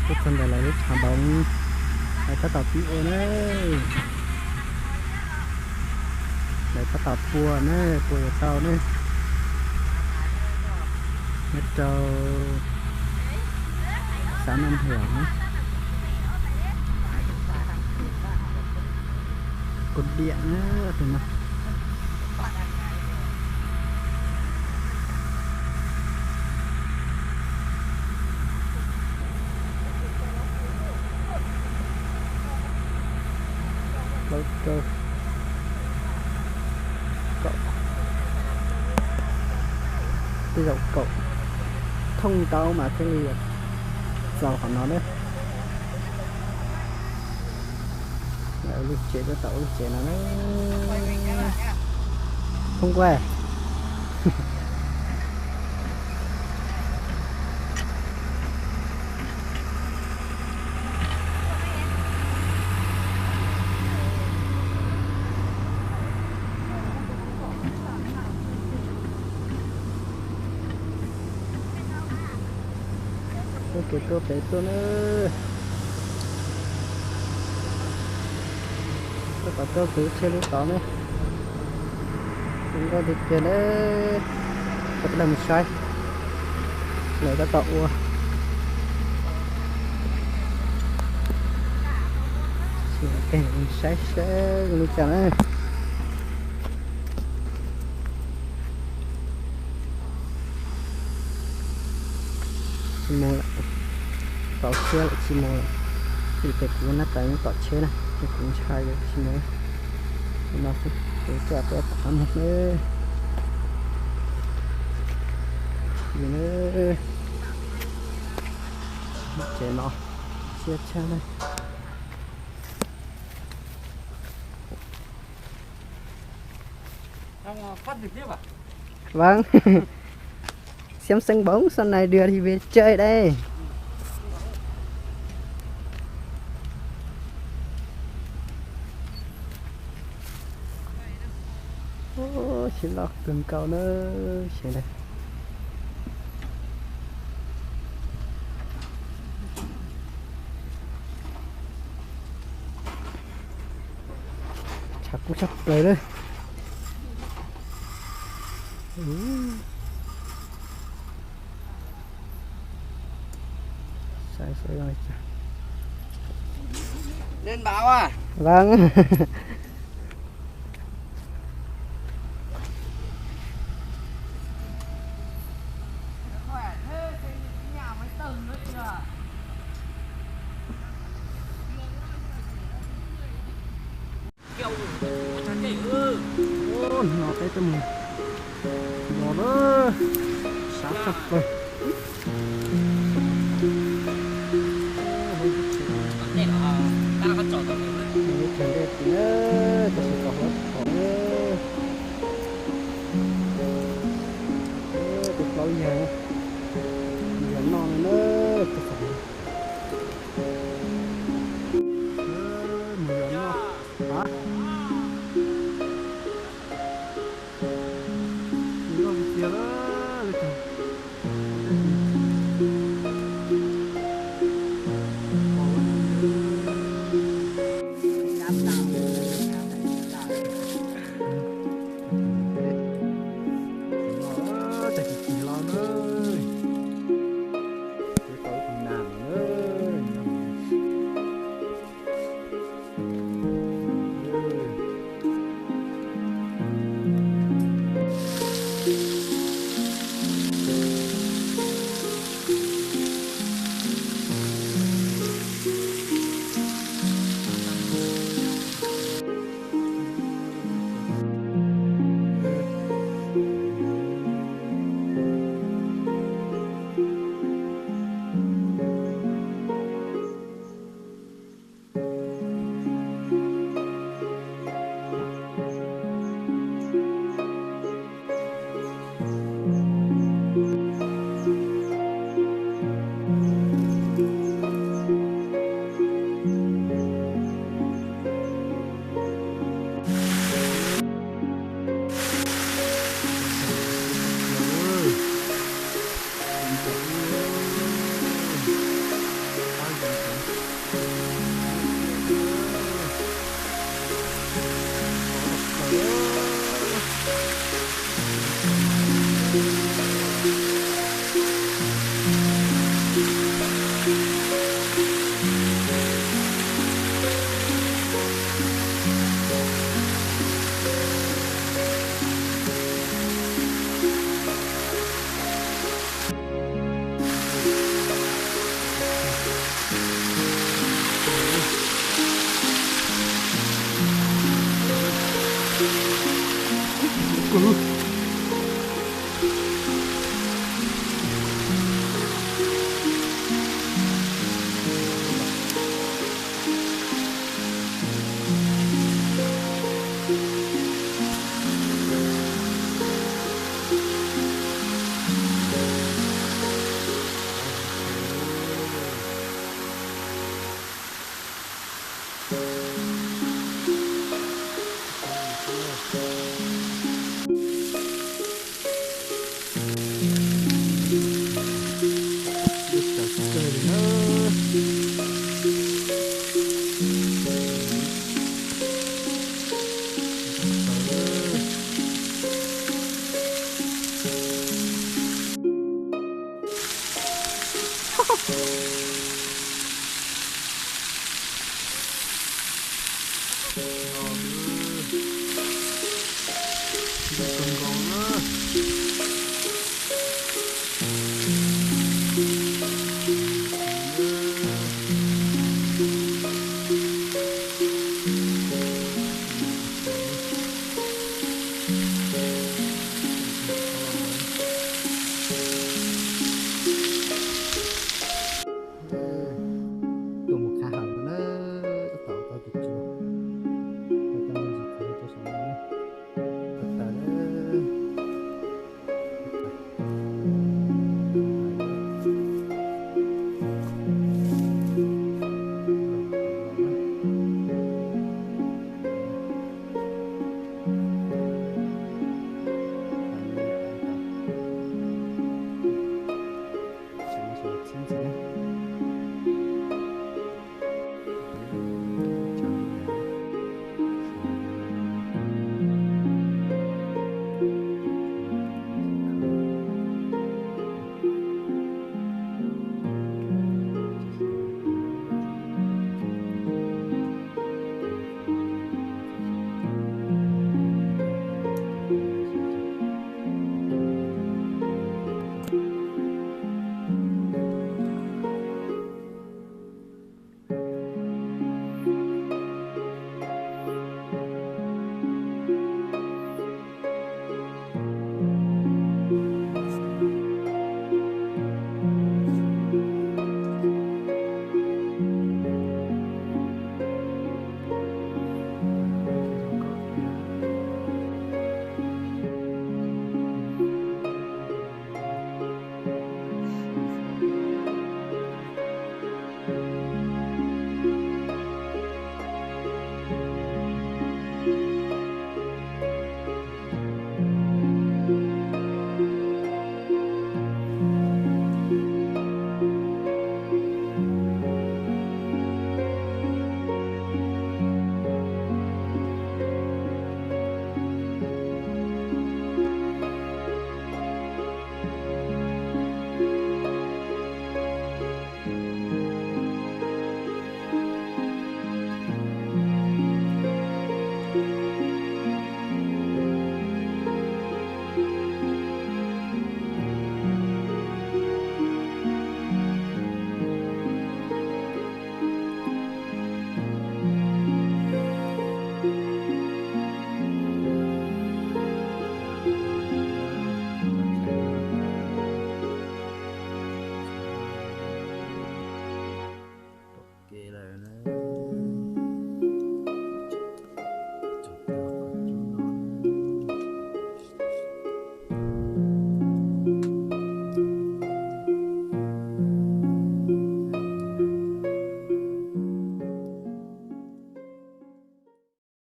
Tuaj txog ntawm lawv lub tshav npoov, lawv tab tom pib ua na. Lawv tab tom pua na, pua yuav tau na. Nyob rau xav Nam Hiam na. Cột điện na, tus no. Plaub rau kaum, tej zaum kaum, thooj ntau mas thiaj li txaus qhov no na. Lub tsev tab tom ua lub tsev no na. Thoob nquaj. Ua kev tuaj pem tuaj na. Tab tom tuaj kwv tsheb lub tod ne. Zoo nkauj tiag tiag ne. Peb mus saib. Lawv tab tom ua. Saib seb zoo li cas na. Tsis mus lawm, tau siab lawm tsis mus lawm. Vim tias kuv nab tas yeej tom tsheb na, ces kuv ntshai ces tsis mus. Li no xwb, kuv coj peb tom qab mus xwb. Li na, tsev no siab tshaj na. Vâng. Xem sân bóng sau này được thì về chơi đây. Ub, tsis loj kawg nkaus na, seb na. Tshav kub tshaj plaws na. Saib seb zoo li cas. Vâng. Ub, no peb tuaj mus los lawm, sab tshaj plaws. Lub tsev ntej tid na, tab sis tau huab tsis pom na. Tus plaub yawg na, mus yos noj no na, tus txom nyem. Mus yos noj. Hab, mus noj tiag tiag lawm.